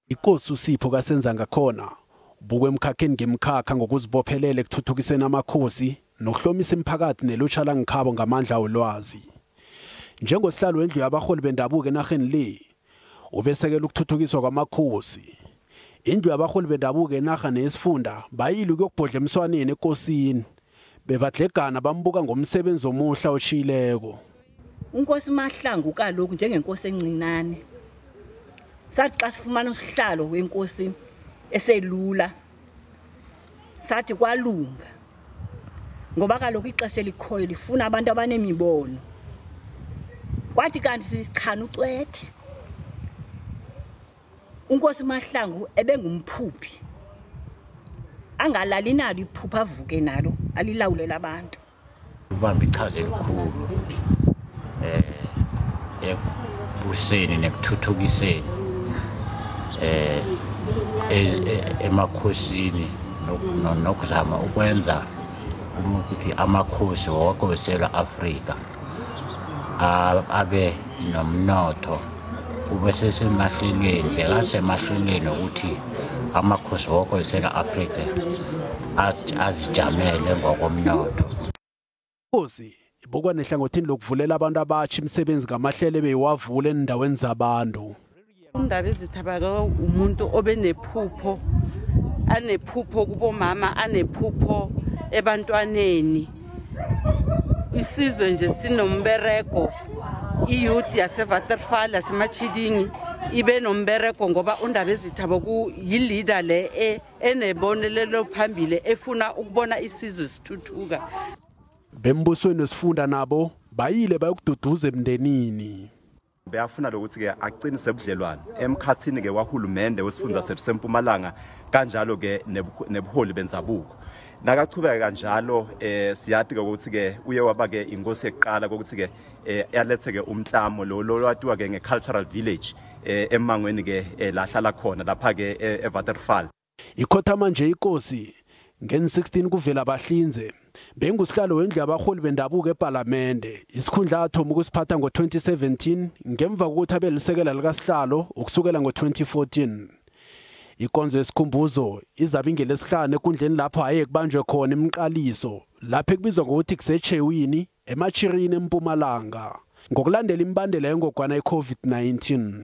Ikosi uSipho kaSenzangakhona ubukwe emkhakheni ngemkhakha ngokuzibophelela ekuthuthukiseni amakhosi nokuhlomisa imiphakathi nelutsha langikhabo ngamandla olwazi. Njengosihlalo wendlu yabarholi bendabuko enarheni le, ubesekela ukuthuthukiswa kwamakhosi. Indlu yabarholi bendabuko enarha neyesifunda bayile ukuyokubhodla emswaneni ekosini. Bebadlegana bambuka ngomsebenzi omuhle otjhiyileko. Unkosi Mahlangu kaloku njengenkosi encinane. Sathi xa sifumana usihlalo wenkosi eselula sathi kwalunga, ngoba kaloku ixesha elikhoyo lifuna abantu abanemibono. Kwathi kanti sichana ucwethe. Unkosi Mahlangu ebengumphuphi, angalali nalo iphupha, avuke nalo alilawulele abantu. Ubamba ichaza elikhulu ekubuseni nekuthuthukiseni emakhosini nokuzama ukwenza ukuthi amakhosi wonke weSewula Afrika abe nomnotho, ube sesemahlelweni, bekasemahlelweni ukuthi amakhosi wonke weSewula Afrika azijamele ngokomnotho. Inkosi ibukwa nehlangothini lokuvulela abantu abatsha imisebenzi ngamahlelo ebeyiwavula endaweni zabantu. UNdabezitha umuntu obenephupho, anephupho kubomama, anephupho ebantwaneni. Isizwe nje sinomberego, i-youth yaseWaterval yaseMachidingi ibe nomberego ngoba uNdabezitha yi-leader le enebonelelo phambili efuna ukubona isizwe sithuthuka. Bembusweni wesifunda nabo bayile bayokududuza emndenini. Beyafuna lokuthi ke aqinise ubudlelwano emkhathini ke wahulumende wesifunda sethu seMpumalanga, kanjalo ke nebuholi benzabuko. Nakachubeka kanjalo siyathi ke ukuthi ke uye waba ke inkosi eqala ukuthi ke yalethe ke umklamo lo lowatiwa ke ngecultural village emangweni ke lahlala khona lapha ke eWaterval. Ikhotha manje inkosi ngen-16 kuvela bahlinze bengusihlalo wendlu yabarholi bendabuko ePalamende, isikhundla athoma ukusiphatha ngo-2017 ngemva kokuthi abe lisekela likasihlalo ukusukela ngo-2014. Ikonzo yesikhumbuzo izabe ingelesihlanu enkundleni lapho aye kubanjwe khona imiqaliso lapho ekubizwa ngokuthi kuseChewini eMachirini eMpumalanga, ngokulandela imibandela yengogwana ye-COVID-19.